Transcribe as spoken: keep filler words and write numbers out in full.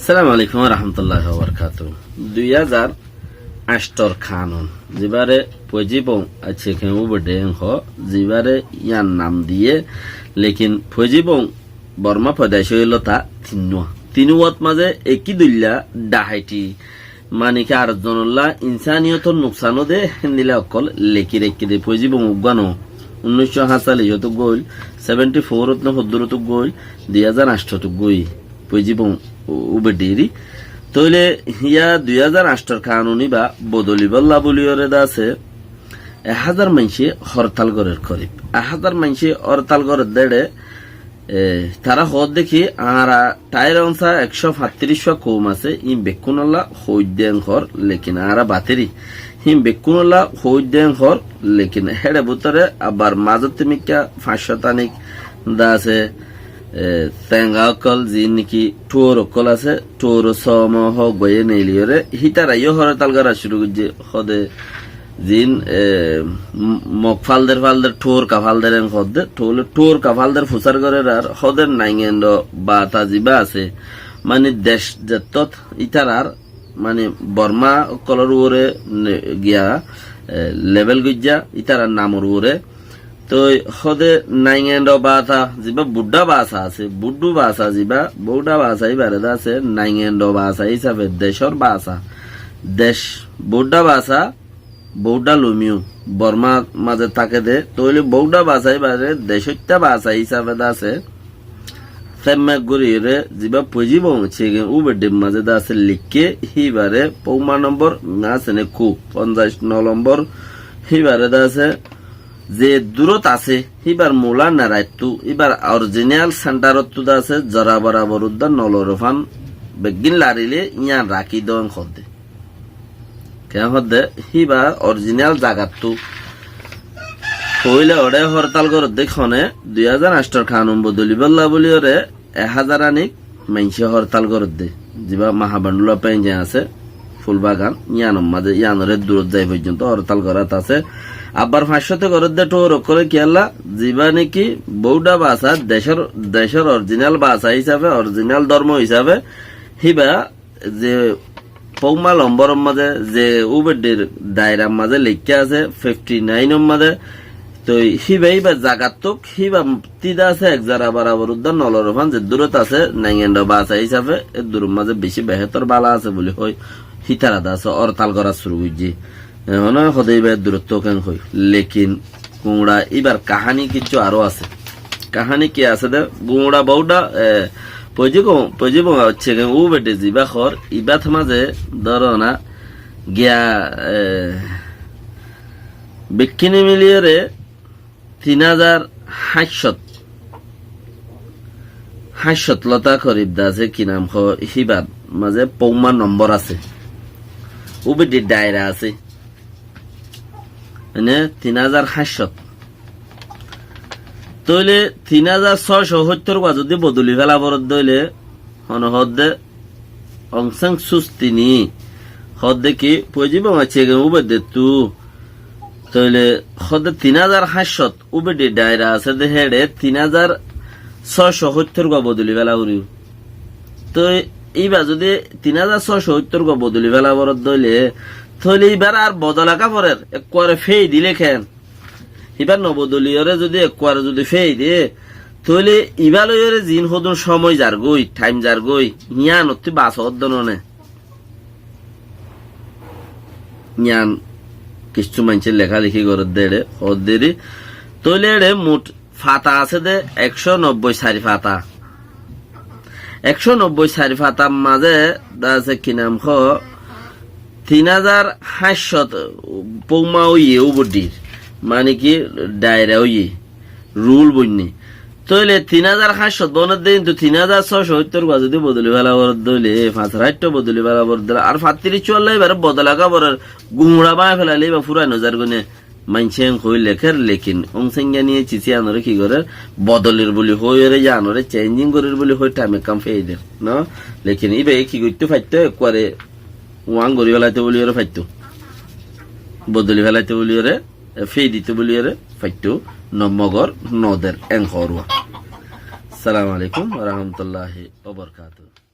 Assalamu alaikum warahmatulláhi wabarakátuhu. Dui házar añctor kanun, zibáre Foijibong Acekeng Ubedhe en hoó, zibáre yián nam diyé, lekin Foijibong Bormá foidaic óilóta tinnúa. Tinnúat mazé ekí dóilla dhahaiti, mani ki ar zonollá insániyotor nuksan ó de héndilla ókkol lekí raikké de. Foijibong uggúa noó, unníc cót háñtcallic ot uggúa óil, seventy four ot né hoddúrot uggúa óil, dui házar añctot uggúa óiye Foijibong U-, Ubedheri. Tóile yá dui házar añctor kanun íba bodolibólla bóliyoré de asé, ek házar maincé hórtal gorér korib. Ek házar maincé hórtal gorér dé éçe, e, tará hoódde ki, añára thair onsa ekcó fañttiríc fua koum asé, híin bekkúnolla hoóidde en hoór, lekin añára batéri. Híin bekkúnolla hoóidde en hoór, lekin héçe bútore abar mazótte mikká fañs cót aník de asé, e, tenga ókkol, ziín niki thuor ókkol asé, thuor sómo hoó guáiye neiliyoré, hítara yó hórtal gorá cúru goijjé, hoóde ziín, e, m-, mok fálder fálder, thuor ka fálder en hoódde, tóile thuor ka fálder fusár gorér ar hoóde naingendo bata zibá asé, mani dec zettót ítarar, mani Bormá ókkolór uore ne-, giya, e, lebel goijjá, ítarar namor uore. Toi hoóde naingendo bata, zibá buddhá basa asé, buddhú basa zibá, bouddhá basa íbaré de asé, naingendo basa hísafe decór basa, dec, bouddhá basa, bouddhá lomiyó, Bormár mazé táke de, tóile bouddhá basa íbaré decóitta basa hísafe de asé, Sémmák goríyoré zibá Foijibong Acekeng Ubedher mazé de asé leikké, híbaré foumma nombor, asé né kú, fonzaic no nombor, híbaré de asé, ze durót asé, híbar mulá neraittú, híbar orijinal sentárottú de asé, zora borabor uddá nolorofán beggín larilé yían rakí dóon hoódde. Keén hoódde, híba orijinal zagattú. Hoóile oçé hórtal gorédde hone, dui házar añctor kanun bodolibólla bóliyoré ek házar aník maincé hórtal gorédde. Zibá Mahabandula Penje asé, Fulbagan, yíanor mazé, yíanoré durót zai foijjonto hórtal gorát asé. Abar fañs cóte gorédde thuor ókkolé kiyólla, zibá niki bouddhá basa, decór, decór orijinal basa hísafe, orijinal dórmo hísafe, híba ze foumma lomboror mazé, ze Ubedher dairar mazé leikká asé, fifti nainor mazé, toi híba híba zagattuk, híba tida asé, ek zora borabor uddá nolorofán ze durót asé, naingendo basa hísafe, e duror mazé bicí behétor bála asé buli hoói, hítara de asé, hórtal gorá cúru goijjé. Ehón hoóde íba duróttu keén hoói. Lekin guñça íbar kaháni kiccú aró asé. Kaháni ki asé de? Guñça bouddhá, e, Foijibong, Foijibong Acekeng Ubedhe zibá hoór, ibát mazé dóro na giya, e, bekkíni miliyóre tin házar háñt cót, háñt cót lóta korib de asé, ki nam hoó, híbar mazé foumma nombor asé. Ubedhe daira asé. Mane tin házar háñt cót. Tóile tin házar só cót hóttor gua zodi bodoli féla foredde óile, hone hoódde Aung San Suu Kyi ni, hoódde ki, Foijibong Acekeng Ubedhettú, tóile hoódde tin házar háñt cót Ubedhe daira asé de héçe tin házar só cót hóttor gua bodoli féla foribó. Toi íba zodi tin házar só cót hóttor gua bodoli féla foredde óile, tóile íbar ar bodolá ka forer, ekkuare féi dile keén? Íba no bodoliyoré zodi ekkuare zodi féi de, tóile íba loiyoré ziín hodún cómoi zargói, thaim zargói, yíanottú bas ódde no né. Yían kissú maincé lekáleki gorédde éçe, hoódde eri. Tóile éçe mut fata asé de ekcó nobboi sair fata. Ekcó nobboi sair fatar mazé de asé ki nam hoó, tin házar háñt cót foumma óiye Ubedhir, mane ki daira óiye, rul boinné. Tóile tin házar háñt cót bonedde, kintu tin házar só cót hóttor gua zodi bodoli féla foredde óile, fañs házar háñt cót bodoli féla foredde óile, ar fañttiríc cúalla íbaré bodolá ka forer, guñça báñgi félaile íba fúrai no zargói né. Maincé en hoói lekér, lekin Aung San Suu Kyi ni e sis yíanoré ki gorér, bodolir buli hoóiyoré yíanoré, chéinjing gorír buli hoói thaim ekkán féi der, no? Lekin íbaye ki goittó faittó, ekkuare uán gorí félaitó buliyoré faittó. Bodoli félaitó buliyoré, e, féi dito buliyoré faittó, no mogor, no der, en hoór uá. Assalamu alaikum warahmatulláhi wabarakátuhu.